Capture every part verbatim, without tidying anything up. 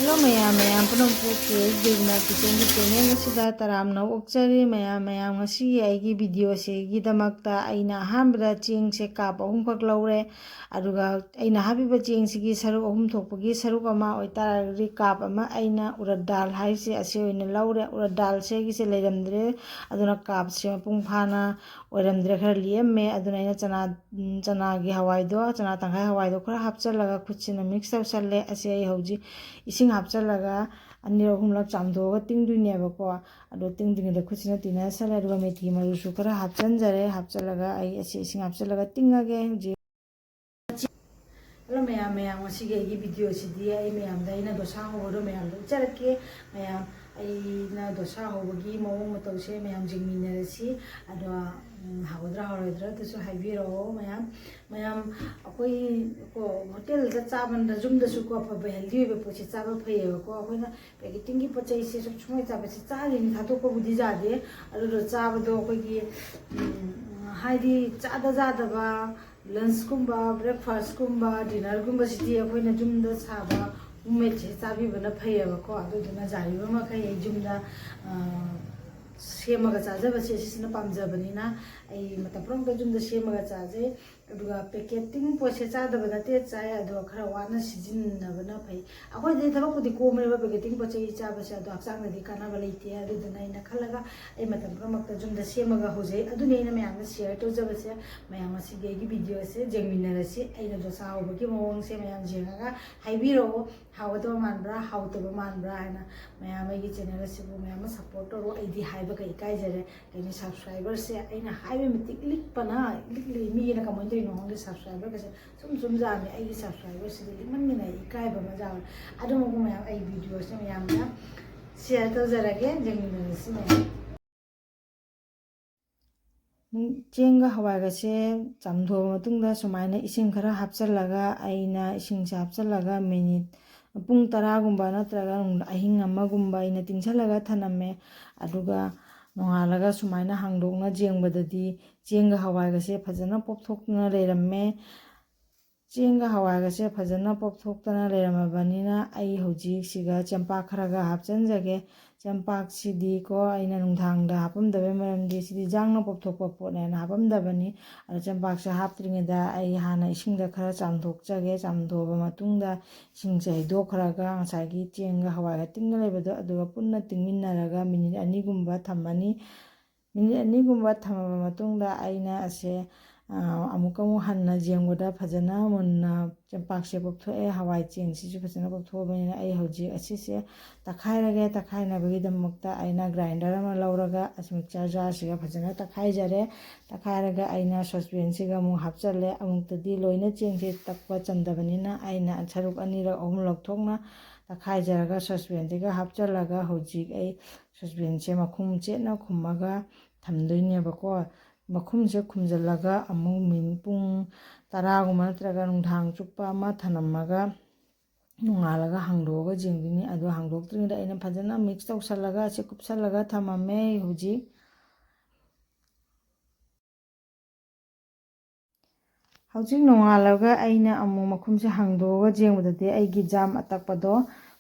Hello ꯃꯌꯥꯝ, ꯃꯌꯥꯝ ꯄꯨꯝꯅꯃꯛꯄꯨ ꯀꯦ ꯑꯦꯁ ꯗꯦꯕꯤꯅꯥ ꯀꯤꯆꯟꯒꯤ ꯆꯦꯅꯦꯜ ꯑꯁꯤꯗ ꯇꯔꯥꯝꯅ ꯑꯣꯛꯆꯔꯤ꯫ ꯃꯌꯥꯝ, ꯃꯌꯥꯝ ꯉꯁꯤꯒꯤ ꯑꯩꯒꯤ ꯚꯤꯗꯤꯑꯣꯁꯤꯒꯤꯗꯃꯛꯇ ꯑꯩꯅ ꯑꯍꯥꯟꯕꯗ ꯆꯦꯡꯁꯦ ꯀꯥꯞ ꯑꯍꯨꯝꯈꯛ ꯂꯧꯔꯦ꯫ ꯑꯗꯨꯒ ꯑꯩꯅ ꯍꯥꯞꯄꯤꯕ ꯆꯦꯡꯁꯤꯒꯤ ꯁꯔꯨꯛ ꯑꯍꯨꯝ ꯊꯣꯛꯄꯒꯤ ꯁꯔꯨꯛ ꯑꯃ ꯑꯣꯏꯇꯥꯔꯒꯗꯤ ꯀꯥꯞ ꯑꯃ ꯑꯩꯅ ꯎꯔꯠ ꯗꯥꯜ ꯍꯥꯏꯔꯤꯁꯦ ꯑꯁꯤ ꯑꯣꯏꯅ ꯂꯧꯔꯦ꯫ ꯎꯔꯠ ꯗꯥꯜꯁꯦ ꯑꯩꯒꯤꯁꯦ ꯂꯩꯔꯝꯗ꯭ꯔꯦ, ꯑꯗꯨꯅ ꯀꯥꯞꯁꯦ ꯃꯄꯨꯡ ꯐꯥꯅ ꯑꯣꯏꯔꯝꯗ꯭ꯔꯦ, ꯈꯔ ꯂꯦꯝꯃꯦ꯫ ꯑꯗꯨꯅ ꯑꯩꯅ ꯆꯅꯥ, ꯎꯝ, ꯆꯅꯥꯒꯤ ꯍꯋꯥꯏꯗꯣ, ꯆꯅꯥ ꯇꯪꯈꯥꯏ ꯍꯋꯥꯏꯗꯣ ꯈꯔ ꯍꯥꯞꯆꯤꯜꯂꯒ ꯈꯨꯠꯁꯤꯅ ꯃꯤꯛꯁ ꯇꯧꯁꯜꯂꯦ꯫ ꯑꯁꯤ ꯑꯩ ꯍꯧꯖꯤꯛ ꯏꯁꯤꯡ ꯍꯥꯞꯆꯤꯜꯂꯒ ꯑꯅꯤꯔꯛ ꯑꯍꯨꯝꯂꯛ ꯆꯥꯝꯊꯣꯛꯑꯒ ꯇꯤꯡꯗꯣꯏꯅꯦꯕꯀꯣ꯫ ꯑꯗꯣ ꯇꯤꯡꯗ꯭ꯔꯤꯉꯩꯗ ꯈꯨꯠꯁꯤꯅ ꯇꯤꯟꯅꯁꯜꯂꯦ꯫ ꯑꯗꯨꯒ ꯃꯦꯊꯤ ꯃꯔꯨꯁꯨ ꯈꯔ ꯍꯥꯞꯆꯤꯟꯖꯔꯦ꯫ ꯍꯥꯞꯆꯤꯜꯂꯒ ꯑꯩ ꯑꯁꯤ ꯏꯁꯤꯡ ꯍꯥꯞꯆꯤꯜꯂꯒ ꯇꯤꯡꯉꯒꯦ ꯍꯧꯖꯤꯛ꯫ ꯍꯜꯂꯣ ꯃꯌꯥꯝ, ꯃꯌꯥꯝ ꯉꯁꯤꯒꯤ ꯑꯩꯒꯤ ꯚꯤꯗꯤꯑꯣꯁꯤꯗꯤ ꯑꯩ ꯃꯌꯥꯝꯗ ꯑꯩꯅ ꯗꯣꯁꯥ ꯍꯧꯕꯗꯣ ꯃꯌꯥꯝꯗ ꯎꯠꯆꯔꯛꯀꯦ꯫ ꯃꯌꯥꯝ, ꯑꯩꯅ ꯗꯣꯁꯥ ꯍꯧꯕꯒꯤ ꯃꯑꯣꯡ ꯃꯇꯧꯁꯦ ꯃꯌꯥꯝ ꯌꯦꯡꯃꯤꯟꯅꯔꯁꯤ꯫ ꯑꯗꯣ, ꯎꯝ, ꯍꯥꯎꯒꯗ꯭ꯔꯥ ꯍꯥꯎꯔꯣꯏꯗ꯭ꯔꯥ ꯑꯗꯨꯁꯨ ꯍꯥꯏꯕꯤꯔꯛꯑꯣ ꯃꯌꯥꯝ꯫ ꯃꯌꯥꯝ, ꯑꯩꯈꯣꯏ ꯀꯣ ꯍꯣꯇꯦꯜꯗ ꯆꯥꯕꯅ ꯌꯨꯝꯗꯁꯨꯀꯣ ꯑꯐꯕ ꯍꯦꯜꯗꯤ ꯑꯣꯏꯕ ꯄꯣꯠꯁꯦ ꯆꯥꯕ ꯐꯩꯌꯦꯕꯀꯣ꯫ ꯑꯩꯈꯣꯏꯅ ꯄꯦꯀꯦꯇꯤꯡꯒꯤ ꯄꯣꯠ ꯆꯩꯁꯦ ꯁꯨꯝ ꯁꯨꯡꯆꯥ ꯆꯥꯕꯁꯦ ꯆꯥꯔꯤꯅꯤ ꯊꯥꯗꯣꯛꯄꯕꯨꯗꯤ ꯌꯥꯗꯦ꯫ ꯑꯗꯨꯗꯣ ꯆꯥꯕꯗꯣ ꯑꯩꯈꯣꯏꯒꯤ, ꯎꯝ, ꯍꯥꯏꯗꯤ ꯆꯥꯗ ꯆꯥꯗꯕ ꯂꯟꯁꯀꯨꯝꯕ, ꯕ꯭ꯔꯦꯛꯐꯥꯁꯀꯨꯝꯕ, ꯗꯤꯅꯔꯒꯨꯝꯕꯁꯤꯗꯤ ꯑꯩꯈꯣꯏꯅ ꯌꯨꯝꯗ ꯁꯥꯕ ꯍꯣꯝꯃꯦꯗꯁꯦ ꯆꯥꯕꯤꯕꯅ ꯐꯩꯌꯦꯕꯀꯣ꯫ ꯑꯗꯨꯗꯨꯅ ꯌꯥꯔꯤꯕ ꯃꯈꯩ ꯑꯩ ꯌꯨꯝꯗ, ꯑ, ꯁꯦꯝꯃꯒ ꯆꯥꯖꯕꯁꯦ ꯁꯤꯁꯤꯅ ꯄꯥꯝꯖꯕꯅꯤꯅ ꯑꯩ ꯃꯇꯝ ꯄꯨꯝꯅꯃꯛꯇ ꯌꯨꯝꯗ ꯁꯦꯝꯃꯒ ꯆꯥꯖꯩ꯫ ꯑꯗꯨꯒ ꯄꯦꯀꯦꯇꯤꯡ ꯄꯣꯠꯁꯦ ꯆꯥꯗꯕ ꯅꯠꯇꯦ, ꯆꯥꯏ, ꯑꯗꯣ ꯈꯔ ꯋꯥꯅ ꯁꯤꯖꯤꯟꯅꯕꯅ ꯐꯩ꯫ ꯑꯩꯈꯣꯏꯗꯤ ꯊꯕꯛꯄꯨꯗꯤ ꯀꯣꯝꯃꯦꯕ ꯄꯦꯀꯦꯇꯤꯡ ꯄꯣꯠ ꯆꯩ ꯆꯥꯕꯁꯦ, ꯑꯗꯣ ꯍꯛꯆꯥꯡꯗꯗꯤ ꯀꯥꯟꯅꯕ ꯂꯩꯇꯦ꯫ ꯑꯗꯨꯗꯨꯅ ꯑꯩꯅ ꯈꯜꯂꯒ ꯑꯩ ꯃꯇꯝ ꯄꯨꯝꯅꯃꯛꯇ ꯌꯨꯝꯗ ꯁꯦꯝꯃꯒ ꯍꯧꯖꯩ꯫ ꯑꯗꯨꯅꯤ ꯑꯩꯅ ꯃꯌꯥꯝꯗ ꯁꯤꯌꯔ ꯇꯧꯖꯕꯁꯦ꯫ ꯃꯌꯥꯝ ꯉꯁꯤꯒꯤ ꯑꯩꯒꯤ ꯚꯤꯗꯤꯑꯣꯁꯦ ꯌꯦꯡꯃꯤꯟꯅꯔꯁꯤ꯫ ꯑꯩꯅ ꯗꯣꯁꯥ ꯍꯧꯕꯒꯤ ꯃꯑꯣꯡꯁꯦ ꯃꯌꯥꯝ ꯌꯦꯡꯉꯒ ꯍꯥꯏꯕꯤꯔꯛꯑꯣ, ꯍꯥꯎꯒꯗꯕ ꯃꯥꯟꯕ꯭ꯔꯥ, ꯍꯥꯎꯇꯕ ꯃꯥꯟꯕ꯭ꯔꯥ ꯍꯥꯏꯅ꯫ ꯃꯌꯥꯝ ꯑꯩꯒꯤ ꯆꯦꯅꯦꯜ ꯑꯁꯤꯕꯨ ꯃꯌꯥꯝ ꯑꯃ ꯁꯞꯄꯣꯔꯠ ꯇꯧꯔꯣ꯫ ꯑꯩꯗꯤ ꯍꯥꯏꯕꯒ ꯏꯀꯥꯏꯖꯔꯦ꯫ ꯀꯩꯅꯣ, ꯁꯕꯁꯀ꯭ꯔꯥꯏꯕꯔꯁꯦ ꯑꯩꯅ ꯍꯥꯏꯕ ꯃꯇꯤꯛ ꯂꯤꯛꯄꯅ ꯂꯤꯛꯂꯤ꯫ ꯃꯤꯒꯤꯅ ꯀꯃꯥꯏꯅ ꯇꯧꯔꯤꯅꯣ ꯈꯪꯗꯦ, ꯁꯕꯁꯀ꯭ꯔꯥꯏꯕꯔꯒꯁꯦ ꯁꯨꯝ ꯁꯨꯝ ꯌꯥꯝꯃꯦ꯫ ꯑꯩꯒꯤ ꯁꯕꯁꯀ꯭ꯔꯥꯏꯕꯔꯁꯤꯗꯤ ꯂꯤꯛꯃꯟꯗꯅ ꯑꯩ ꯏꯀꯥꯏꯕ ꯑꯃ ꯌꯥꯎꯔꯦ꯫ ꯑꯗꯨꯃꯛꯄꯨ ꯃꯌꯥꯝ ꯑꯩ ꯚꯤꯗꯤꯑꯣꯁꯦ ꯃꯌꯥꯝꯗ ꯁꯤꯌꯔ ꯇꯧꯖꯔꯒꯦ, ꯌꯦꯡꯃꯤꯟꯅꯔꯁꯤ ꯃꯌꯥꯝ꯫ ꯆꯦꯡꯒ ꯍꯋꯥꯏꯒꯁꯦ ꯆꯥꯝꯊꯣꯛꯑ ꯃꯇꯨꯡꯗ ꯁꯨꯃꯥꯏꯅ ꯏꯁꯤꯡ ꯈꯔ ꯍꯥꯞꯆꯤꯜꯂꯒ, ꯑꯩꯅ ꯏꯁꯤꯡꯁꯦ ꯍꯥꯞꯆꯤꯜꯂꯒ ꯃꯤꯅꯤꯠ ꯄꯨꯡ ꯇꯔꯥꯒꯨꯝꯕ ꯅꯠꯇ꯭ꯔꯒ ꯑꯍꯤꯡ ꯑꯃꯒꯨꯝꯕ ꯑꯩꯅ ꯇꯤꯡꯁꯤꯜꯂꯒ ꯊꯝꯂꯝꯃꯦ꯫ ꯑꯗꯨꯒ ꯅꯣꯡꯉꯥꯜꯂꯒ ꯁꯨꯃꯥꯏꯅ ꯍꯥꯡꯗꯣꯛꯅ ꯌꯦꯡꯕꯗꯗꯤ ꯆꯦꯡꯒ ꯍꯋꯥꯏꯒꯁꯦ ꯐꯖꯅ ꯄꯣꯞꯊꯣꯛꯇꯨꯅ ꯂꯩꯔꯝꯃꯦ꯫ ꯆꯦꯡꯒ ꯍꯋꯥꯏꯒꯁꯦ ꯐꯖꯅ ꯄꯣꯞꯊꯣꯛꯇꯅ ꯂꯩꯔꯝꯃꯕꯅꯤꯅ, ꯑꯩ ꯍꯧꯖꯤꯛ ꯁꯤꯒ ꯆꯦꯡꯄꯥꯛ ꯈꯔꯒ ꯍꯥꯞꯆꯤꯟꯖꯒꯦ꯫ ꯆꯦꯡꯄꯥꯛꯁꯤꯗꯤꯀꯣ, ꯑꯩꯅ ꯅꯨꯡꯗꯥꯡꯗ ꯍꯥꯞꯄꯝꯗꯕꯩ ꯃꯔꯝꯗꯤ ꯁꯤꯗꯤ ꯌꯥꯡꯅ ꯄꯣꯞꯊꯣꯛꯄ ꯄꯣꯠꯅꯦꯅ ꯍꯥꯞꯄꯝꯗꯕꯅꯤ꯫ ꯑꯗꯣ ꯆꯦꯡꯄꯥꯛꯁꯦ ꯍꯥꯞꯇ꯭ꯔꯤꯉꯩꯗ ꯑꯩ ꯍꯥꯟꯅ ꯏꯁꯤꯡꯗ ꯈꯔ ꯆꯥꯝꯊꯣꯛꯆꯒꯦ꯫ ꯆꯥꯝꯊꯣꯛꯑꯕ ꯃꯇꯨꯡꯗ ꯏꯁꯤꯡꯁꯦ ꯍꯩꯗꯣꯛꯈ꯭ꯔꯒ ꯉꯁꯥꯏꯒꯤ ꯆꯦꯡꯒ ꯍꯋꯥꯏꯒ ꯇꯤꯡꯉ ꯂꯩꯕꯗꯣ, ꯑꯗꯨꯒ ꯄꯨꯟꯅ ꯇꯤꯡꯃꯤꯟꯅꯔꯒ ꯃꯤꯅꯤꯠ ꯑꯅꯤꯒꯨꯝꯕ ꯊꯝꯃꯅꯤ꯫ ꯃꯤꯅꯤꯠ ꯑꯅꯤꯒꯨꯝꯕ ꯊꯝꯃꯕ ꯃꯇꯨꯡꯗ ꯑꯩꯅ ꯑꯁꯦ, ꯑ, ꯑꯃꯨꯛꯀ ꯑꯃꯨꯛ ꯍꯟꯅ ꯌꯦꯡꯕꯗ ꯐꯖꯅ ꯃꯨꯟꯅ ꯆꯦꯡꯄꯥꯛꯁꯦ ꯄꯣꯞꯊꯣꯛꯑꯦ꯫ ꯍꯋꯥꯏ ꯆꯦꯡꯁꯤꯁꯨ ꯐꯖꯅ ꯄꯣꯞꯊꯣꯛꯑꯕꯅꯤꯅ, ꯑꯩ ꯍꯧꯖꯤꯛ ꯑꯁꯤꯁꯦ ꯇꯛꯈꯥꯏꯔꯒꯦ꯫ ꯇꯛꯈꯥꯏꯅꯕꯒꯤꯗꯃꯛꯇ ꯑꯩꯅ grinder ꯑꯃ ꯂꯧꯔꯒ ꯑꯁꯤ mixer jarꯁꯤꯒ ꯐꯖꯅ ꯇꯛꯈꯥꯏꯖꯔꯦ꯫ ꯇꯛꯈꯥꯏꯔꯒ ꯑꯩꯅ saucepanꯁꯤꯒ ꯑꯃꯨꯛ ꯍꯥꯞꯆꯜꯂꯦ꯫ ꯑꯃꯨꯛꯇꯗꯤ ꯂꯣꯏꯅ ꯆꯦꯡꯁꯦ ꯇꯛꯄ ꯆꯟꯗꯕꯅꯤꯅ, ꯑꯩꯅ ꯁꯔꯨꯛ ꯑꯅꯤꯔꯛ ꯑꯍꯨꯝꯂꯛ ꯊꯣꯛꯅ ꯇꯛꯈꯥꯏꯖꯔꯒ saucepanꯁꯤꯒ ꯍꯥꯞꯆꯜꯂꯒ ꯍꯧꯖꯤꯛ ꯑꯩ saucepanꯁꯦ ꯃꯈꯨꯝ ꯆꯦꯠꯅ ꯈꯨꯝꯃꯒ ꯊꯝꯗꯣꯏꯅꯦꯕꯀꯣ꯫ ꯃꯈꯨꯝꯁꯦ ꯈꯨꯝꯖꯤꯜꯂꯒ ꯑꯃꯨꯛ ꯃꯤꯅꯤꯠ ꯄꯨꯡ ꯇꯔꯥꯒꯨꯝꯕ ꯅꯠꯇ꯭ꯔꯒ ꯅꯨꯡꯗꯥꯡ ꯆꯨꯞꯄ ꯑꯃ ꯊꯝꯂꯝꯃꯒ, ꯅꯣꯡꯉꯥꯜꯂꯒ ꯍꯥꯡꯗꯣꯛꯑꯒ ꯌꯦꯡꯗꯣꯏꯅꯤ꯫ ꯑꯗꯣ ꯍꯥꯡꯗꯣꯛꯇ꯭ꯔꯤꯉꯩꯗ ꯑꯩꯅ ꯐꯖꯅ mix ꯇꯧꯁꯜꯂꯒ, ꯑꯁꯤ ꯀꯨꯞꯁꯜꯂꯒ ꯊꯝꯃꯝꯃꯦ ꯍꯧꯖꯤꯛ꯫ ꯍꯧꯖꯤꯛ ꯅꯣꯡꯉꯥꯜꯂꯒ ꯑꯩꯅ ꯑꯃꯨꯛ ꯃꯈꯨꯝꯁꯦ ꯍꯥꯡꯗꯣꯛꯑꯒ ꯌꯦꯡꯕꯗꯗꯤ, ꯑꯩꯒꯤ ꯖꯥꯝ ꯑꯇꯛꯄꯗꯣ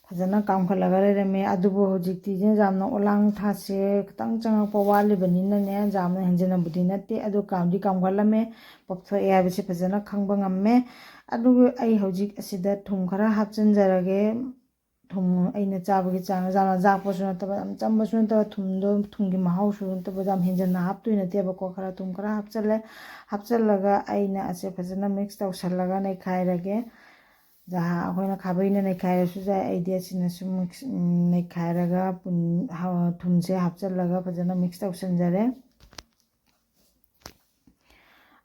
ꯐꯖꯅ ꯀꯥꯝꯈꯠꯂꯒ ꯂꯩꯔꯝꯃꯦ꯫ ꯑꯗꯨꯕꯨ ꯍꯧꯖꯤꯛꯇꯤ ꯖꯥꯝꯅ ꯑꯣꯂꯥꯡ ꯊꯥꯁꯦ ꯈꯤꯇꯪ ꯆꯪꯉꯛꯄ ꯋꯥꯠꯂꯤꯕꯅꯤꯅꯅꯦ, ꯖꯥꯝꯅ ꯍꯦꯟꯖꯤꯟꯅꯕꯨꯗꯤ ꯅꯠꯇꯦ, ꯑꯗꯨ ꯀꯥꯝꯗꯤ ꯀꯥꯝꯈꯠꯂꯝꯃꯦ, ꯄꯣꯞꯊꯣꯛꯑꯦ ꯍꯥꯏꯕꯁꯤ ꯐꯖꯅ ꯈꯪꯕ ꯉꯝꯃꯦ꯫ ꯑꯗꯨꯒ ꯑꯩ ꯍꯧꯖꯤꯛ ꯑꯁꯤꯗ ꯊꯨꯝ ꯈꯔ ꯍꯥꯞꯆꯤꯟꯖꯔꯒꯦ꯫ ꯊꯨꯝ ꯑꯩꯅ ꯆꯥꯕꯒꯤ ꯆꯥꯡ, ꯌꯥꯝꯅ ꯌꯥꯛꯄꯁꯨ ꯅꯠꯇꯕ, ꯌꯥꯝ ꯆꯝꯕꯁꯨ ꯅꯠꯇꯕ, ꯊꯨꯝꯗꯣ, ꯊꯨꯝꯒꯤ ꯃꯍꯥꯎꯁꯨ ꯅꯠꯇꯕ, ꯌꯥꯝ ꯍꯦꯟꯖꯟꯅ ꯍꯥꯞꯇꯣꯏ ꯅꯠꯇꯦꯕꯀꯣ꯫ ꯈꯔ ꯊꯨꯝ ꯈꯔ ꯍꯥꯞꯆꯜꯂꯦ꯫ ꯍꯥꯞꯆꯜꯂꯒ ꯑꯩꯅ ꯑꯁꯦ ꯐꯖꯅ mix ꯇꯧꯁꯜꯂꯒ ꯅꯩꯈꯥꯏꯔꯒꯦ꯫ ꯖꯍꯥ ꯑꯩꯈꯣꯏꯅ ꯈꯥꯕꯩꯅ ꯅꯩꯈꯥꯏꯔꯁꯨ ꯌꯥꯏ, ꯑꯩꯗꯤ ꯑꯁꯤꯅꯁꯨ mix, ꯎꯝ, ꯅꯩꯈꯥꯏꯔꯒ ꯄꯨꯟ-, ꯍ-, ꯊꯨꯝꯁꯦ ꯍꯥꯞꯆꯜꯂꯒ ꯐꯖꯅ mix ꯇꯧꯁꯟꯖꯔꯦ꯫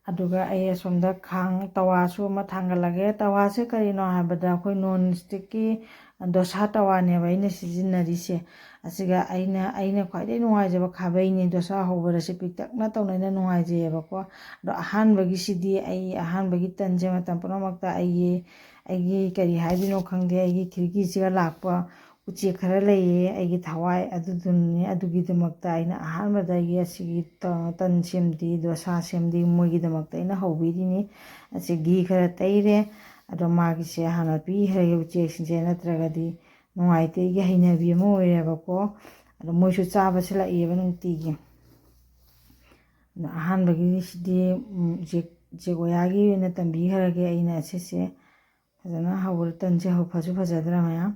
ꯑꯗꯨꯒ ꯑꯩ ꯑꯁꯣꯝꯗ ꯈꯥꯡ, ꯇꯋꯥꯁꯨ ꯑꯃ ꯊꯥꯡꯒꯠꯂꯒꯦ꯫ ꯇꯋꯥꯁꯦ ꯀꯔꯤꯅꯣ ꯍꯥꯏꯕꯗ, ꯑꯩꯈꯣꯏ non stickꯀꯤ ꯗꯣꯁꯥ ꯇꯋꯥꯅꯦꯕ ꯑꯩꯅ ꯁꯤꯖꯤꯟꯅꯔꯤꯁꯦ꯫ ꯑꯁꯤꯒ ꯑꯩꯅ, ꯑꯩꯅ ꯈ꯭ꯋꯥꯏꯗꯒꯤ ꯅꯨꯡꯉꯥꯏꯖꯕ ꯈꯥꯕꯩꯅꯤ꯫ ꯗꯣꯁꯥ ꯍꯧꯕꯗ ꯁꯤ ꯄꯤꯛꯇꯛꯅ ꯇꯧꯅ ꯑꯩꯅ ꯅꯨꯡꯉꯥꯏꯖꯩꯌꯦꯕꯀꯣ꯫ ꯑꯗꯣ ꯑꯍꯥꯟꯕꯒꯤꯁꯤꯗꯤ, ꯑꯩ ꯑꯍꯥꯟꯕꯒꯤ ꯇꯟꯁꯦ ꯃꯇꯝ ꯄꯨꯝꯅꯃꯛꯇ ꯑꯩꯒꯤ, ꯑꯩꯒꯤ ꯀꯔꯤ ꯍꯥꯏꯗꯣꯏꯅꯣ ꯈꯪꯗꯦ, ꯑꯩꯒꯤ ꯈꯤꯔꯀꯤꯁꯤꯒ ꯂꯥꯛꯄ ꯎꯆꯦꯛ ꯈꯔ ꯂꯩꯌꯦ ꯑꯩꯒꯤ ꯊꯋꯥꯏ, ꯑꯗꯨꯗꯨꯅꯅꯦ, ꯑꯗꯨꯒꯤꯗꯃꯛꯇ ꯑꯩꯅ ꯑꯍꯥꯟꯕꯗ ꯑꯩꯒꯤ ꯑꯁꯤꯒꯤ ꯇ-, ꯇꯟ ꯁꯦꯝꯗꯤ, ꯗꯣꯁꯥ ꯁꯦꯝꯗꯤ ꯃꯣꯏꯒꯤꯗꯃꯛꯇ ꯑꯩꯅ ꯍꯧꯕꯤꯔꯤꯅꯤ꯫ ꯑꯁꯤ ꯘꯤ ꯈꯔ ꯇꯩꯔꯦ, ꯑꯗꯣ ꯃꯥꯒꯤꯁꯦ ꯍꯥꯟꯅ ꯄꯤꯈ꯭ꯔꯒꯦ ꯎꯆꯦꯛꯁꯤꯡꯁꯦ, ꯅꯠꯇ꯭ꯔꯒꯗꯤ ꯅꯨꯡꯉꯥꯏꯇꯦ, ꯑꯩꯒꯤ ꯍꯩꯅꯕꯤ ꯑꯃ ꯑꯣꯏꯔꯦꯕꯀꯣ꯫ ꯑꯗꯣ ꯃꯣꯏꯁꯨ ꯆꯥꯕꯁꯦ ꯂꯥꯛꯑꯦꯕ ꯅꯨꯡꯇꯤꯒꯤ꯫ ꯑꯗꯣ ꯑꯍꯥꯟꯕꯒꯤꯁꯤꯗꯤ, ꯎꯝ, ꯎꯆꯦꯛ, ꯎꯆꯦꯛ ꯑꯣꯌꯥꯒꯤ ꯑꯣꯏꯅ ꯇꯝꯕꯤꯈ꯭ꯔꯒꯦ ꯑꯩꯅ ꯑꯁꯤꯁꯦ꯫ ꯐꯖꯅ ꯍꯧꯔꯦ ꯇꯟꯁꯦ, ꯍꯧ-, ꯐꯁꯨ ꯐꯖꯗ꯭ꯔꯥ ꯃꯌꯥꯝ꯫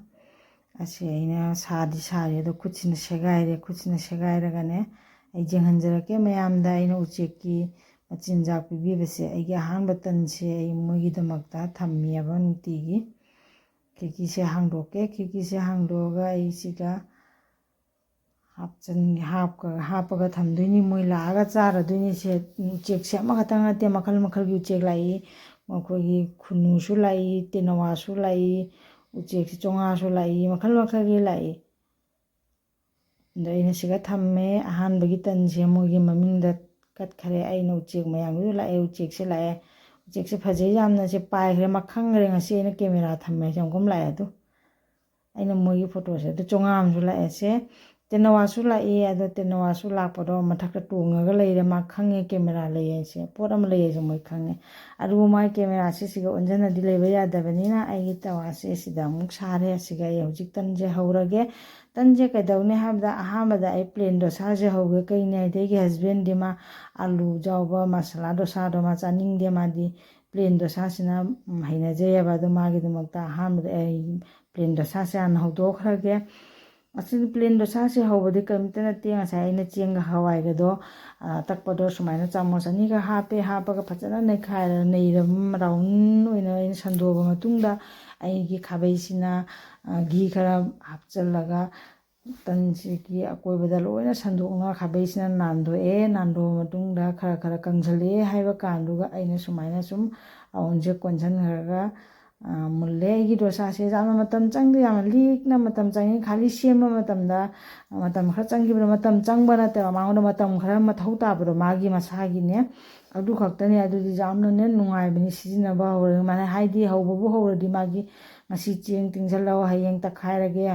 ꯑꯁꯤ ꯑꯩꯅ ꯁꯥꯗꯤ ꯁꯥꯔꯦ, ꯑꯗꯣ ꯈꯨꯠꯁꯤꯅ ꯁꯦꯒꯥꯏꯔꯦ꯫ ꯈꯨꯠꯁꯤꯅ ꯁꯦꯒꯥꯏꯔꯒꯅꯦ, ꯑꯩ ꯌꯦꯡꯍꯟꯖꯔꯛꯀꯦ ꯃꯌꯥꯝꯗ, ꯑꯩꯅ ꯎꯆꯦꯛꯀꯤ ꯃꯆꯤꯟꯖꯥꯛ ꯄꯤꯕꯤꯕꯁꯦ꯫ ꯑꯩꯒꯤ ꯑꯍꯥꯟꯕ ꯇꯟꯁꯦ ꯑꯩ ꯃꯣꯏꯒꯤꯗꯃꯛꯇ ꯊꯝꯃꯤꯑꯕ ꯅꯨꯡꯇꯤꯒꯤ꯫ ꯈꯤꯔꯀꯤꯁꯦ ꯍꯥꯡꯗꯣꯛꯀꯦ꯫ ꯈꯤꯔꯀꯤꯁꯦ ꯍꯥꯡꯗꯣꯛꯑꯒ ꯑꯩ ꯁꯤꯗ ꯍꯥꯞꯆꯟ-, ꯍꯥꯞꯀ-, ꯍꯥꯞꯄꯒ ꯊꯝꯗꯣꯏꯅꯤ꯫ ꯃꯣꯏ ꯂꯥꯛꯑꯒ ꯆꯥꯔꯗꯣꯏꯅꯤ꯫ ꯁꯦ, ꯎꯆꯦꯛꯁꯦ ꯑꯃꯈꯛꯇꯪ ꯅꯠꯇꯦ, ꯃꯈꯜ ꯃꯈꯜꯒꯤ ꯎꯆꯦꯛ ꯂꯥꯛꯏ꯫ ꯃꯈꯣꯏꯒꯤ ꯈꯨꯅꯨꯁꯨ ꯂꯥꯛꯏ, ꯇꯦꯅꯋꯥꯁꯨ ꯂꯥꯛꯏ, ꯎꯆꯦꯛꯁꯦ ꯆꯣꯉꯥꯁꯨ ꯂꯥꯛꯏ, ꯃꯈꯜ ꯃꯈꯜꯒꯤ ꯂꯥꯛꯏ꯫ ꯑꯗꯣ ꯑꯩꯅ ꯁꯤꯒ ꯊꯝꯃꯦ꯫ ꯑꯍꯥꯟꯕꯒꯤ ꯇꯟꯁꯦ ꯃꯣꯏꯒꯤ ꯃꯃꯤꯡꯗ ꯀꯠꯈꯔꯦ꯫ ꯑꯩꯅ ꯎꯆꯦꯛ ꯃꯌꯥꯝꯗꯨꯁꯨ ꯂꯥꯛꯑꯦ, ꯎꯆꯦꯛꯁꯦ ꯂꯥꯛꯑꯦ꯫ ꯎꯆꯦꯛꯁꯦ ꯐꯖꯩ ꯌꯥꯝꯅ, ꯁꯦ ꯄꯥꯏꯈ꯭ꯔꯦ, ꯃꯈꯪꯈ꯭ꯔꯦ꯫ ꯉꯁꯤ ꯑꯩꯅ ꯀꯦꯃꯦꯔꯥ ꯊꯝꯃꯦ, ꯁꯦ ꯑꯃꯨꯛꯀꯨꯝ ꯂꯥꯛꯑꯦ ꯑꯗꯨ꯫ ꯑꯩꯅ ꯃꯣꯏꯒꯤ ꯐꯣꯇꯣꯁꯦ ꯑꯗꯨ ꯆꯣꯉꯥ ꯑꯃꯁꯨ ꯂꯥꯛꯑꯦ꯫ ꯁꯦ ꯇꯦꯅꯋꯥꯁꯨ ꯂꯥꯛꯏ꯫ ꯑꯗꯣ ꯇꯦꯅꯋꯥꯁꯨ ꯂꯥꯛꯄꯗꯣ ꯃꯊꯛꯇ ꯇꯣꯡꯉꯒ ꯂꯩꯔꯦ꯫ ꯃꯥ ꯈꯪꯉꯦ ꯀꯦꯃꯦꯔꯥ ꯂꯩ ꯍꯥꯏꯁꯦ, ꯄꯣꯠ ꯑꯃ ꯂꯩ ꯍꯥꯏꯁꯦ ꯃꯣꯏ ꯈꯪꯉꯦ꯫ ꯑꯗꯨꯕꯨ ꯃꯥꯒꯤ ꯀꯦꯃꯦꯔꯥꯁꯦ ꯁꯤꯒ ꯑꯣꯟꯁꯤꯟꯅꯗꯤ ꯂꯩꯕ ꯌꯥꯗꯕꯅꯤꯅ ꯑꯩꯒꯤ ꯇꯋꯥꯁꯦ ꯁꯤꯗ ꯑꯃꯨꯛ ꯁꯥꯔꯦ꯫ ꯑꯁꯤꯒ ꯑꯩ ꯍꯧꯖꯤꯛ ꯇꯟꯁꯦ ꯍꯧꯔꯒꯦ꯫ ꯇꯟꯁꯦ ꯀꯩꯗꯧꯅꯤ ꯍꯥꯏꯕꯗ, ꯑꯍꯥꯟꯕꯗ ꯑꯩ ꯄ꯭ꯂꯦꯟ ꯗꯣꯁꯥꯁꯦ ꯍꯧꯒꯦ꯫ ꯀꯩꯅꯤ ꯍꯥꯏꯗꯤ ꯑꯩꯒꯤ ꯍꯁꯕꯦꯟꯗꯤ ꯃꯥ ꯑꯂꯨ ꯌꯥꯎꯕ ꯃꯁꯥꯂꯥ ꯗꯣꯁꯥꯗꯣ ꯃꯥ ꯆꯥꯅꯤꯡꯗꯦ꯫ ꯃꯥꯗꯤ ꯄ꯭ꯂꯦꯟ ꯗꯣꯁꯥꯁꯤꯅ, ꯎꯝ, ꯍꯩꯅꯖꯩꯑꯕ꯫ ꯑꯗꯣ ꯃꯥꯒꯤꯗꯃꯛꯇ ꯑꯍꯥꯟꯕꯗ ꯑꯩ ꯄ꯭ꯂꯦꯟ ꯗꯣꯁꯥꯁꯦ ꯍꯥꯟꯅ ꯍꯧꯗꯣꯛꯈ꯭ꯔꯒꯦ꯫ ꯑꯁꯤꯗꯤ ꯄ꯭ꯂꯦꯟ ꯗꯣꯁꯥꯁꯦ ꯍꯧꯕꯗꯤ ꯀꯔꯤꯝꯇ ꯅꯠꯇꯦ꯫ ꯉꯁꯥꯏ ꯑꯩꯅ ꯆꯦꯡꯒ ꯍꯋꯥꯏꯒꯗꯣ, ꯑ, ꯇꯛꯄꯗꯣ ꯁꯨꯃꯥꯏꯅ ꯆꯥꯃꯁ ꯑꯅꯤꯒ ꯍꯥꯞꯄꯦ꯫ ꯍꯥꯞꯄꯒ ꯐꯖꯅ ꯅꯩꯈꯥꯏꯔ, ꯅꯩꯔꯕ ꯔꯥꯎꯟ ꯑꯣꯏꯅ ꯑꯩꯅ ꯁꯟꯗꯣꯛꯑꯕ ꯃꯇꯨꯡꯗ ꯑꯩꯒꯤ ꯈꯥꯕꯩꯁꯤꯅ, ꯑ, ꯘꯤ ꯈꯔ ꯍꯥꯞꯆꯜꯂꯒ ꯇꯟꯁꯤꯒꯤ ꯑꯀꯣꯏꯕꯗ ꯂꯣꯏꯅ ꯁꯟꯗꯣꯛꯅ ꯈꯥꯕꯩꯁꯤꯅ ꯅꯥꯟꯗꯣꯛꯑꯦ꯫ ꯅꯥꯟꯗꯣꯛꯑ ꯃꯇꯨꯡꯗ ꯈꯔ ꯈꯔ ꯀꯪꯁꯤꯜꯂꯛꯑꯦ ꯍꯥꯏꯕ ꯀꯥꯟꯗꯨꯒ ꯑꯩꯅ ꯁꯨꯃꯥꯏꯅ ꯁꯨꯝ ꯔꯥꯎꯟꯁꯦ ꯀꯣꯟꯁꯤꯟꯈ꯭ꯔꯒ, ꯑ, ꯃꯨꯜꯂꯦ꯫ ꯑꯩꯒꯤ ꯗꯣꯁꯥꯁꯦ ꯌꯥꯝꯅ ꯃꯇꯝ ꯆꯪꯗꯦ, ꯌꯥꯝꯅ ꯂꯤꯛꯅ ꯃꯇꯝ ꯆꯪꯉꯤ꯫ ꯈꯥꯂꯤ ꯁꯦꯝꯕ ꯃꯇꯝꯗ ꯃꯇꯝ ꯈꯔ ꯆꯪꯈꯤꯕꯗꯣ, ꯃꯇꯝ ꯆꯪꯕ ꯅꯠꯇꯦꯕ, ꯃꯉꯣꯟꯗ ꯃꯇꯝ ꯈꯔ ꯃꯊꯧ ꯇꯥꯕꯗꯣ ꯃꯥꯒꯤ ꯃꯁꯥꯒꯤꯅꯦ꯫ ꯑꯗꯨ ꯈꯛꯇꯅꯦ꯫ ꯑꯗꯨꯗꯤ ꯌꯥꯝꯅꯅꯦ ꯅꯨꯡꯉꯥꯏꯕꯅꯤ ꯁꯤꯖꯤꯟꯅꯕ ꯍꯧꯔꯒ꯫ ꯃꯥꯅ ꯍꯥꯏꯗꯤ ꯍꯧꯕꯕꯨ ꯍꯧꯔꯗꯤ ꯃꯥꯒꯤ ꯉꯁꯤ ꯆꯦꯡ ꯇꯤꯡꯁꯜꯂꯣ, ꯍꯌꯦꯡ ꯇꯛꯈꯥꯏꯔꯒꯦ,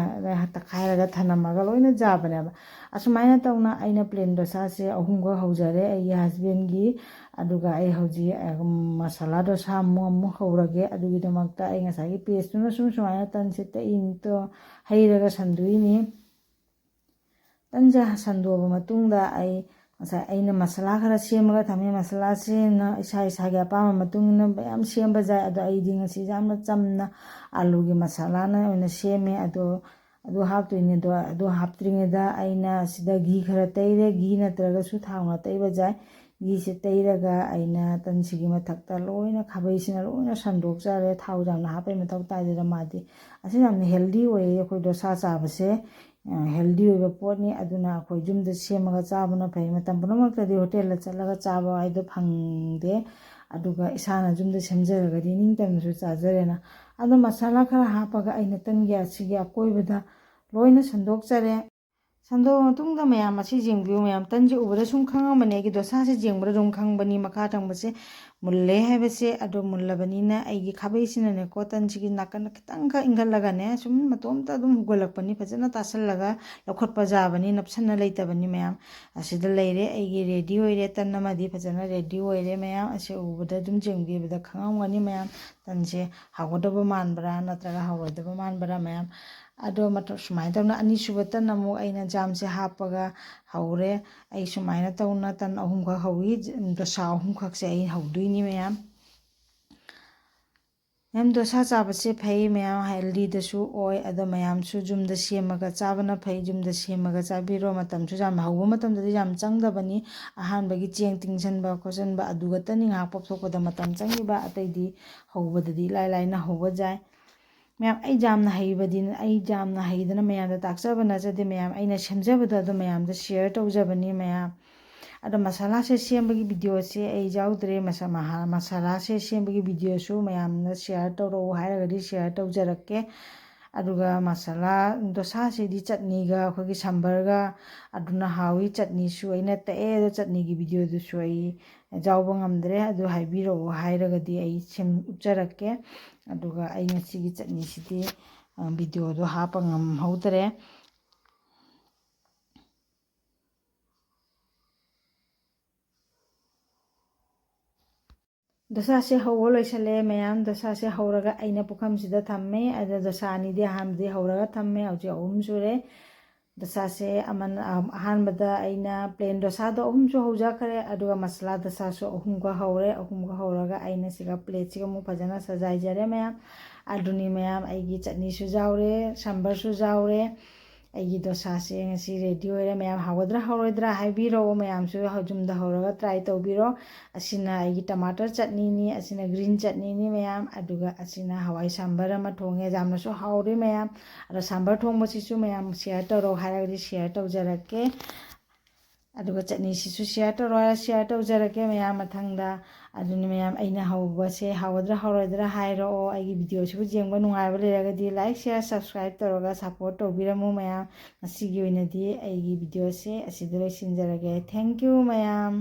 ꯇꯛꯈꯥꯏꯔꯒ ꯊꯅꯝꯃꯒ ꯂꯣꯏꯅ ꯆꯥꯕꯅꯦꯕ꯫ ꯑꯁꯨꯃꯥꯏꯅ ꯇꯧꯅ ꯑꯩꯅ plain ꯗꯣꯁꯥꯁꯦ ꯑꯍꯨꯝꯈꯛ ꯍꯧꯖꯔꯦ ꯑꯩꯒꯤ husbandꯒꯤ꯫ ꯑꯗꯨꯒ ꯑꯩ ꯍꯧꯖꯤꯛ ꯃꯁꯥꯂꯥ ꯗꯣꯁꯥ ꯑꯃꯨꯛ ꯑꯃꯨꯛ ꯍꯧꯔꯒꯦ꯫ ꯑꯗꯨꯒꯤꯗꯃꯛꯇ ꯑꯩ ꯉꯁꯥꯏꯒꯤ pasteꯇꯨꯅ ꯁꯨꯝ ꯁꯨꯃꯥꯏꯅ ꯇꯟꯁꯦ ꯇꯛꯏꯅꯤꯗꯣ, ꯍꯩꯔꯒ ꯁꯟꯗꯣꯛꯏꯅꯤ꯫ ꯇꯟꯁꯦ ꯁꯟꯗꯣꯛꯑꯕ ꯃꯇꯨꯡꯗ ꯑꯩ ꯉꯁꯥꯏ ꯑꯩꯅ ꯃꯁꯥꯂꯥ ꯈꯔ ꯁꯦꯝꯃꯒ ꯊꯝꯃꯦ꯫ ꯃꯁꯥꯂꯥꯁꯤꯅ ꯏꯁꯥ ꯏꯁꯥꯒꯤ ꯑꯄꯥꯝꯕ ꯃꯇꯨꯡ ꯏꯟꯅ ꯃꯌꯥꯝ ꯁꯦꯝꯕ ꯌꯥꯏ꯫ ꯑꯗꯣ ꯑꯩꯗꯤ ꯉꯁꯤꯁꯦ ꯌꯥꯝꯅ ꯆꯝꯅ ꯑꯂꯨꯒꯤ ꯃꯁꯥꯂꯥꯅ ꯑꯣꯏꯅ ꯁꯦꯝꯃꯦ꯫ ꯑꯗꯣ ꯑꯗꯨ ꯍꯥꯞꯇꯣꯏꯅꯦ꯫ ꯑꯗꯣ ꯑꯗꯨ ꯍꯥꯞꯇ꯭ꯔꯤꯉꯩꯗ ꯑꯩꯅ ꯁꯤꯗ ꯘꯤ ꯈꯔ ꯇꯩꯔꯦ꯫ ꯘꯤ ꯅꯠꯇ꯭ꯔꯒꯁꯨ ꯊꯥꯎꯅ ꯇꯩꯕ ꯌꯥꯏ꯫ ꯘꯤꯁꯦ ꯇꯩꯔꯒ ꯑꯩꯅ ꯇꯟꯁꯤꯒꯤ ꯃꯊꯛꯇ ꯂꯣꯏꯅ ꯈꯥꯕꯩꯁꯤꯅ ꯂꯣꯏꯅ ꯁꯟꯗꯣꯛꯆꯔꯦ꯫ ꯊꯥꯎ ꯌꯥꯝꯅ ꯍꯥꯞꯄꯩ ꯃꯊꯧ ꯇꯥꯗꯦꯗ, ꯃꯥꯗꯤ꯫ ꯑꯁꯤ ꯌꯥꯝꯅ healthy ꯑꯣꯏꯌꯦ ꯑꯩꯈꯣꯏ ꯗꯣꯁꯥ ꯆꯥꯕꯁꯦ꯫ ꯑ, healthy ꯑꯣꯏꯕ ꯄꯣꯠꯅꯤ꯫ ꯑꯗꯨꯅ ꯑꯩꯈꯣꯏ ꯌꯨꯝꯗ ꯁꯦꯝꯃꯒ ꯆꯥꯕꯅ ꯐꯩ꯫ ꯃꯇꯝ ꯄꯨꯝꯅꯃꯛꯇꯗꯤ ꯍꯣꯇꯦꯜꯗ ꯆꯠꯂꯒ ꯆꯥꯕ ꯍꯥꯏꯗꯣ ꯐꯪꯗꯦ꯫ ꯑꯗꯨꯒ ꯏꯁꯥꯅ ꯌꯨꯝꯗ ꯁꯦꯝꯖꯔꯒꯗꯤ ꯅꯤꯡꯇꯝꯅꯁꯨ ꯆꯥꯖꯔꯦꯅ꯫ ꯑꯗꯣ ꯃꯁꯥꯂꯥ ꯈꯔ ꯍꯥꯞꯄꯒ ꯑꯩꯅ ꯇꯟꯒꯤ ꯑꯁꯤꯒꯤ ꯑꯀꯣꯏꯕꯗ ꯂꯣꯏꯅ ꯁꯟꯗꯣꯛꯆꯔꯦ꯫ ꯁꯟꯗꯣꯛꯑ ꯃꯇꯨꯡꯗ ꯃꯌꯥꯝ ꯑꯁꯤ ꯌꯦꯡꯕꯤꯌꯨ꯫ ꯃꯌꯥꯝ ꯇꯟꯁꯦ ꯎꯕꯗ ꯁꯨꯝ ꯈꯪꯉꯝꯃꯅꯤ, ꯑꯩꯒꯤ ꯗꯣꯁꯥꯁꯦ ꯌꯦꯡꯕꯗ ꯑꯗꯨꯝ ꯈꯪꯕꯅꯤ꯫ ꯃꯈꯥ ꯊꯪꯕꯁꯦ ꯃꯨꯜꯂꯦ ꯍꯥꯏꯕꯁꯦ꯫ ꯑꯗꯣ ꯃꯨꯜꯂꯕꯅꯤꯅ ꯑꯩꯒꯤ ꯈꯥꯕꯩꯁꯤꯅꯅꯦꯀꯣ, ꯇꯟꯁꯤꯒꯤ ꯅꯥꯀꯟꯗ ꯈꯤꯇꯪꯈꯛ ꯏꯟꯈꯠꯂꯒꯅꯦ, ꯁꯨꯝ ꯃꯇꯣꯝꯇ ꯑꯗꯨꯝ ꯍꯧꯒꯠꯂꯛꯄꯅꯤ꯫ ꯐꯖꯅ ꯇꯥꯁꯜꯂꯒ ꯂꯧꯈꯠꯄ ꯌꯥꯕꯅꯤ, ꯅꯞꯁꯟꯅ ꯂꯩꯇꯕꯅꯤ ꯃꯌꯥꯝ꯫ ꯑꯁꯤꯗ ꯂꯩꯔꯦ, ꯑꯩꯒꯤ ready ꯑꯣꯏꯔꯦ, ꯇꯟ ꯑꯃꯗꯤ ꯐꯖꯅ ready ꯑꯣꯏꯔꯦ ꯃꯌꯥꯝ꯫ ꯑꯁꯤ ꯎꯕꯗ ꯑꯗꯨꯝ ꯌꯦꯡꯕꯤꯕꯗ ꯈꯪꯉꯝꯒꯅꯤ ꯃꯌꯥꯝ, ꯇꯟꯁꯦ ꯍꯥꯎꯒꯗꯕ ꯃꯥꯟꯕ꯭ꯔꯥ ꯅꯠꯇ꯭ꯔꯒ ꯍꯥꯎꯔꯣꯏꯗꯕ ꯃꯥꯟꯕ꯭ꯔꯥ ꯃꯌꯥꯝ꯫ ꯑꯗꯣ ꯃꯇꯧ ꯁꯨꯃꯥꯏꯅ ꯇꯧꯅ ꯑꯅꯤꯁꯨꯕ ꯇꯟ ꯑꯃꯨꯛ ꯑꯩꯅ ꯖꯥꯝꯁꯦ ꯍꯥꯞꯄꯒ ꯍꯧꯔꯦ꯫ ꯑꯩ ꯁꯨꯃꯥꯏꯅ ꯇꯧꯅ ꯇꯟ ꯑꯍꯨꯝꯈꯛ ꯍꯧꯏ, ꯗꯣꯁꯥ ꯑꯍꯨꯝꯈꯛꯁꯦ ꯑꯩ ꯍꯧꯗꯣꯏꯅꯤ ꯃꯌꯥꯝ꯫ ꯃꯌꯥꯝ, ꯗꯣꯁꯥ ꯆꯥꯕꯁꯦ ꯐꯩ ꯃꯌꯥꯝ, healthyꯗꯁꯨ ꯑꯣꯏ꯫ ꯑꯗꯣ ꯃꯌꯥꯝꯁꯨ ꯌꯨꯝꯗ ꯁꯦꯝꯃꯒ ꯆꯥꯕꯅ ꯐꯩ꯫ ꯌꯨꯝꯗ ꯁꯦꯝꯃꯒ ꯆꯥꯕꯤꯔꯣ꯫ ꯃꯇꯝꯁꯨ ꯌꯥꯝ, ꯍꯧꯕ ꯃꯇꯝꯗꯗꯤ ꯌꯥꯝ ꯆꯪꯗꯕꯅꯤ꯫ ꯑꯍꯥꯟꯕꯒꯤ ꯆꯦꯡ ꯇꯤꯡꯁꯟꯕ ꯈꯣꯠꯆꯟꯕ ꯑꯗꯨ ꯈꯛꯇꯅꯤ ꯉꯥꯏꯍꯥꯛ ꯄꯣꯞꯊꯣꯛꯄꯗ ꯃꯇꯝ ꯆꯪꯉꯤꯕ, ꯑꯇꯩꯗꯤ ꯍꯧꯕꯗꯗꯤ ꯏꯂꯥꯏ ꯂꯥꯏꯅ ꯍꯧꯕ ꯌꯥꯏ꯫ ꯃꯌꯥꯝ, ꯑꯩ ꯌꯥꯝꯅ ꯍꯩꯕꯗꯤ, ꯑꯩ ꯌꯥꯝꯅ ꯍꯩꯗꯅ ꯃꯌꯥꯝꯗ ꯇꯥꯛꯆꯕ ꯅꯠꯆꯗꯦ ꯃꯌꯥꯝ, ꯑꯩꯅ ꯁꯦꯝꯖꯕꯗꯣ ꯑꯗꯨ ꯃꯌꯥꯝꯗ share ꯇꯧꯖꯕꯅꯤ ꯃꯌꯥꯝ꯫ ꯑꯗꯣ ꯃꯁꯥꯂꯥꯁꯦ ꯁꯦꯝꯕꯒꯤ videoꯁꯦ ꯑꯩ ꯌꯥꯎꯗ꯭ꯔꯦ꯫ ꯃꯁꯥ-, ꯃꯍꯥ-, ꯃꯁꯥꯂꯥꯁꯦ ꯁꯦꯝꯕꯒꯤ videoꯁꯨ ꯃꯌꯥꯝꯅ share ꯇꯧꯔꯛꯎ ꯍꯥꯏꯔꯒꯗꯤ share ꯇꯧꯖꯔꯛꯀꯦ꯫ ꯑꯗꯨꯒ ꯃꯁꯥꯂꯥ ꯗꯣꯁꯥꯁꯤꯗꯤ ꯆꯠꯅꯤꯒ ꯑꯩꯈꯣꯏꯒꯤ ꯁꯝꯕꯔꯒ ꯑꯗꯨꯅ ꯍꯥꯎꯏ꯫ ꯆꯠꯅꯤꯁꯨ ꯑꯩꯅ ꯇꯛꯑꯦ, ꯑꯗꯣ ꯆꯠꯅꯤꯒꯤ videoꯗꯨꯁꯨ ꯑꯩ ꯌꯥꯎꯕ ꯉꯝꯗ꯭ꯔꯦ, ꯑꯗꯨ ꯍꯥꯏꯕꯤꯔꯛꯑꯣ ꯍꯥꯏꯔꯒꯗꯤ ꯑꯩ ꯁꯦꯝ ꯎꯠꯆꯔꯛꯀꯦ꯫ ꯑꯗꯨꯒ ꯑꯩ ꯉꯁꯤꯒꯤ ꯆꯠꯅꯤꯁꯤꯗꯤ ꯚꯤꯗꯤꯑꯣꯗꯣ ꯍꯥꯞꯄ ꯉꯝꯍꯧꯗ꯭ꯔꯦ꯫ ꯗꯣꯁꯥꯁꯦ ꯍꯧꯕ ꯂꯣꯏꯁꯜꯂꯦ ꯃꯌꯥꯝ꯫ ꯗꯣꯁꯥꯁꯦ ꯍꯧꯔꯒ ꯑꯩꯅ ꯄꯨꯈꯝꯁꯤꯗ ꯊꯝꯃꯦ꯫ ꯑꯗ ꯗꯣꯁꯥ ꯑꯅꯤꯗꯤ ꯑꯍꯥꯟꯕꯗꯤ ꯍꯧꯔꯒ ꯊꯝꯃꯦ, ꯍꯧꯖꯤꯛ ꯑꯍꯨꯝ ꯁꯨꯔꯦ꯫ ꯗꯣꯁꯥꯁꯦ ꯑꯃꯅ, ꯑꯍꯥꯟꯕꯗ ꯑꯩꯅ ꯄ꯭ꯂꯦꯟ ꯗꯣꯁꯥꯗꯣ ꯑꯍꯨꯝꯁꯨ ꯍꯧꯖꯈ꯭ꯔꯦ, ꯑꯗꯨꯒ ꯃꯁꯥꯂꯥ ꯗꯣꯁꯥꯁꯨ ꯑꯍꯨꯝꯒ ꯍꯧꯔꯦ꯫ ꯑꯍꯨꯝꯒ ꯍꯧꯔꯒ ꯑꯩꯅ ꯁꯤꯒ ꯄ꯭ꯂꯦꯠꯁꯤꯒ ꯑꯃꯨꯛ ꯐꯖꯅ ꯁꯖꯥꯏꯖꯔꯦ ꯃꯌꯥꯝ꯫ ꯑꯗꯨꯅꯤ ꯃꯌꯥꯝ, ꯑꯩꯒꯤ ꯆꯠꯅꯤꯁꯨ ꯌꯥꯎꯔꯦ, ꯁꯝꯕꯔꯁꯨ ꯌꯥꯎꯔꯦ꯫ ꯑꯩꯒꯤ ꯗꯣꯁꯥꯁꯦ ꯉꯁꯤ ꯔꯦꯗꯤ ꯑꯣꯏꯔꯦ ꯃꯌꯥꯝ꯫ ꯍꯥꯎꯒꯗ꯭ꯔꯥ ꯍꯧꯔꯣꯏꯗ꯭ꯔꯥ ꯍꯥꯏꯕꯤꯔꯛꯑꯣ ꯃꯌꯥꯝꯁꯨ, ꯌꯨꯝꯗ ꯍꯧꯔꯒ ꯇ꯭ꯔꯥꯏ ꯇꯧꯕꯤꯔꯣ꯫ ꯑꯁꯤꯅ ꯑꯩꯒꯤ ꯇꯃꯥꯇꯔ ꯆꯠꯅꯤꯅꯤ, ꯑꯁꯤꯅ ꯒ꯭ꯔꯤꯟ ꯆꯠꯅꯤꯅꯤ ꯃꯌꯥꯝ, ꯑꯗꯨꯒ ꯑꯁꯤꯅ ꯍꯋꯥꯏ ꯁꯝꯕꯔ ꯑꯃ ꯊꯣꯡꯉꯦ, ꯌꯥꯝꯅꯁꯨ ꯍꯥꯎꯔꯦ ꯃꯌꯥꯝ꯫ ꯑꯗꯣ ꯁꯝꯕꯔ ꯊꯣꯡꯕꯁꯤꯁꯨ ꯃꯌꯥꯝ ꯁꯤꯌꯔ ꯇꯧꯔꯣ ꯍꯥꯏꯔꯒꯗꯤ ꯁꯤꯌꯔ ꯇꯧꯖꯔꯛꯀꯦ꯫ ꯑꯗꯨꯒ ꯆꯠꯅꯤꯁꯤꯁꯨ ꯁꯤꯌꯔ ꯇꯧꯔꯣ ꯍꯥꯏꯔ ꯁꯤꯌꯔ ꯇꯧꯖꯔꯛꯀꯦ ꯃꯌꯥꯝ ꯃꯊꯪꯗ꯫ ꯑꯗꯨꯅ ꯃꯌꯥꯝ, ꯑꯩꯅ ꯍꯧꯕꯁꯦ ꯍꯥꯎꯒꯗ꯭ꯔꯥ ꯍꯧꯔꯣꯏꯗ꯭ꯔꯥ ꯍꯥꯏꯔꯛꯑꯣ꯫ ꯑꯩꯒꯤ ꯚꯤꯗꯤꯑꯣꯁꯤꯕꯨ ꯌꯦꯡꯕ ꯅꯨꯡꯉꯥꯏꯕ ꯂꯩꯔꯒꯗꯤ ꯂꯥꯏꯛ, ꯁꯤꯌꯔ, ꯁꯕꯁꯀ꯭ꯔꯥꯏꯕ ꯇꯧꯔꯒ ꯁꯞꯄꯣꯔꯠ ꯇꯧꯕꯤꯔꯝꯃꯨ ꯃꯌꯥꯝ꯫ ꯉꯁꯤꯒꯤ ꯑꯣꯏꯅꯗꯤ ꯑꯩꯒꯤ ꯚꯤꯗꯤꯑꯣꯁꯦ ꯑꯁꯤꯗ ꯂꯣꯏꯁꯤꯟꯖꯔꯒꯦ꯫ Thank you ꯃꯌꯥꯝ꯫